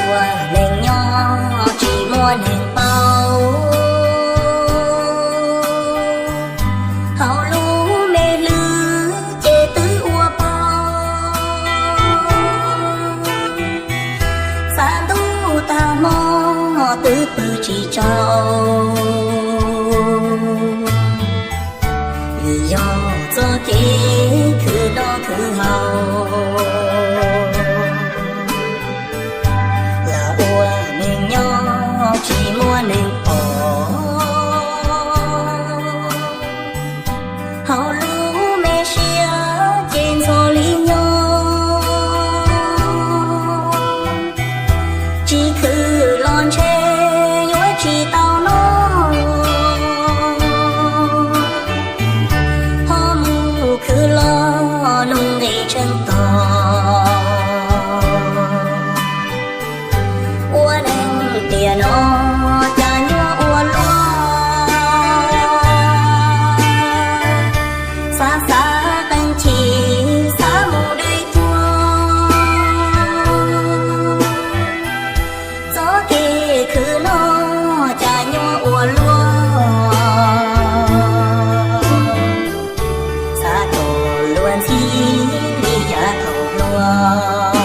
Ua neeg nyob tsis muaj neeg paub, hauv lub me hlwb ces twb ua paub. Xav ntuj tag hmo twb pw tsis tsaus, vim yog txoj kev khwv noj khwv haus, lam ua neeg nyob tsis muaj neeg pom. Hauv lub me siab ces ntxhov li nyob, tsis khwv los ntshe yuav tsis tau noj. Ho mus khwv los nuj nqis tsheej tog, ua neeg tiam no cas nyuaj ua luaj. Xav xav qee chim xav mus deb tuag, txoj kev khwv noj cas nyuaj ua luaj. Xav kom luag ntxhi li yav thaum hluas,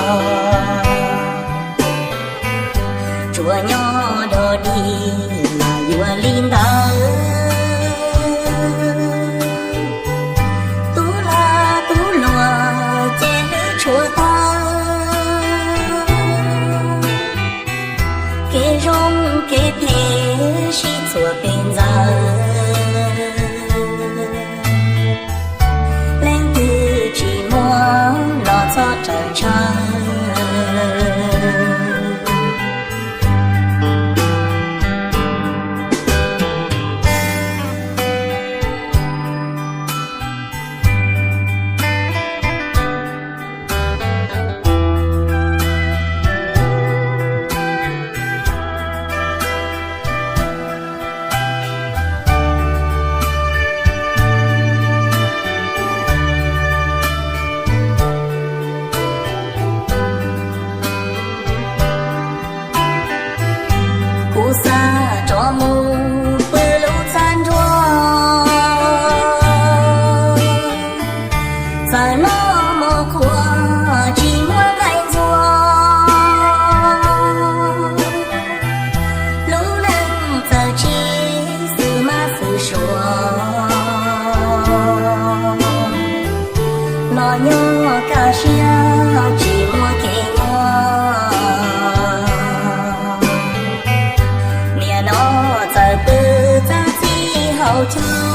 tsuas nyob dog dig mas yuav li ntawd. Tub lag tub luag ces hlwb tshuav tawg, kev zoo kev phem sib txuas pes ntxaws. Leej twg tsis muaj los txhob raws ntshaw. Kuv xav rov mus pw lub txaj nruab, txawm noj mov qhuav tsis muaj nqaij ntxuag. Lub neej txawm tsis xwm mab xwm suav, los nyob kaj siab tsis muaj kev nyuaj. Nim no txawm pw txaj txij hauv caug,